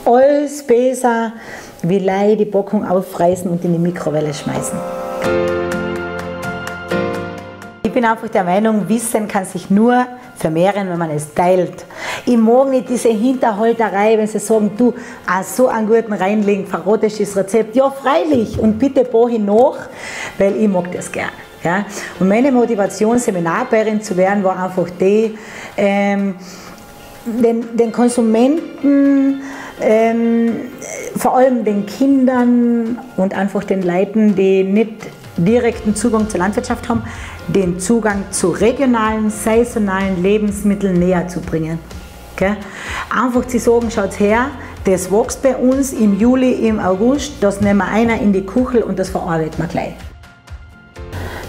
Alles besser, wie lei die Packung aufreißen und in die Mikrowelle schmeißen. Ich bin einfach der Meinung, Wissen kann sich nur vermehren, wenn man es teilt. Ich mag nicht diese Hinterhalterei, wenn sie sagen, du, so einen guten reinlegen, verratest das Rezept. Ja, freilich, und bitte bau ich nach, weil ich mag das gern. Ja? Und meine Motivation, Seminarbäuerin zu werden, war einfach die, den Konsumenten, vor allem den Kindern und einfach den Leuten, die nicht direkten Zugang zur Landwirtschaft haben, den Zugang zu regionalen, saisonalen Lebensmitteln näher zu bringen. Okay? Einfach zu sagen, schaut her, das wächst bei uns im Juli, im August, das nehmen wir einer in die Kuchel und das verarbeiten wir gleich.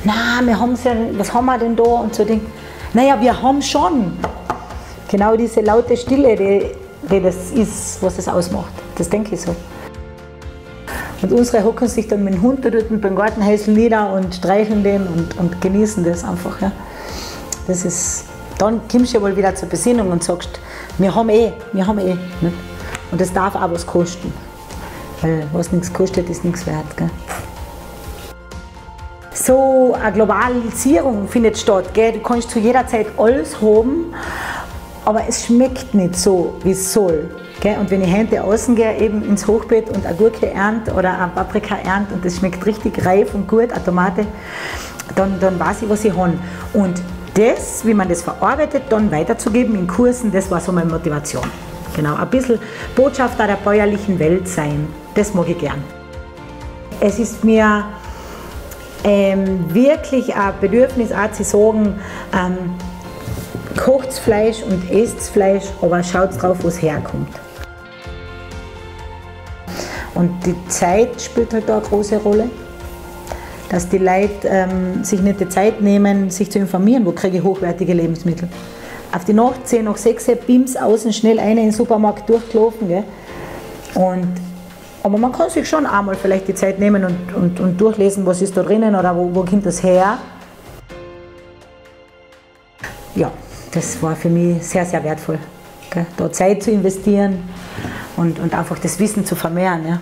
Na, wir haben's ja, was haben wir denn da? Und so Ding. Naja, wir haben schon. Genau diese laute Stille, die das ist, was es ausmacht. Das denke ich so. Und unsere hocken sich dann mit dem Hund da dort beim Gartenhäusl nieder und streicheln den und genießen das einfach. Ja. Das ist, dann kommst du ja wohl wieder zur Besinnung und sagst, wir haben eh, nicht? Und das darf auch was kosten. Weil was nichts kostet, ist nichts wert. Gell? So eine Globalisierung findet statt. Gell? Du kannst zu jeder Zeit alles haben, aber es schmeckt nicht so, wie es soll. Gell? Und wenn ich heute außen gehe, eben ins Hochbeet und eine Gurke ernte oder eine Paprika ernte und das schmeckt richtig reif und gut, eine Tomate, dann weiß ich, was ich habe. Und das, wie man das verarbeitet, dann weiterzugeben in Kursen, das war so meine Motivation. Genau, ein bisschen Botschafter der bäuerlichen Welt sein, das mag ich gern. Es ist mir wirklich ein Bedürfnis, auch zu sagen, kocht's Fleisch und esst Fleisch, aber schaut drauf, wo es herkommt. Und die Zeit spielt halt da eine große Rolle, dass die Leute sich nicht die Zeit nehmen, sich zu informieren, wo kriege ich hochwertige Lebensmittel. Auf die Nacht, 10 nach 6, bims, außen schnell eine in den Supermarkt durchgelaufen. Gell? Aber man kann sich schon einmal vielleicht die Zeit nehmen und durchlesen, was ist da drinnen oder wo kommt das her. Ja, das war für mich sehr, sehr wertvoll, gell? Da Zeit zu investieren und einfach das Wissen zu vermehren. Ja.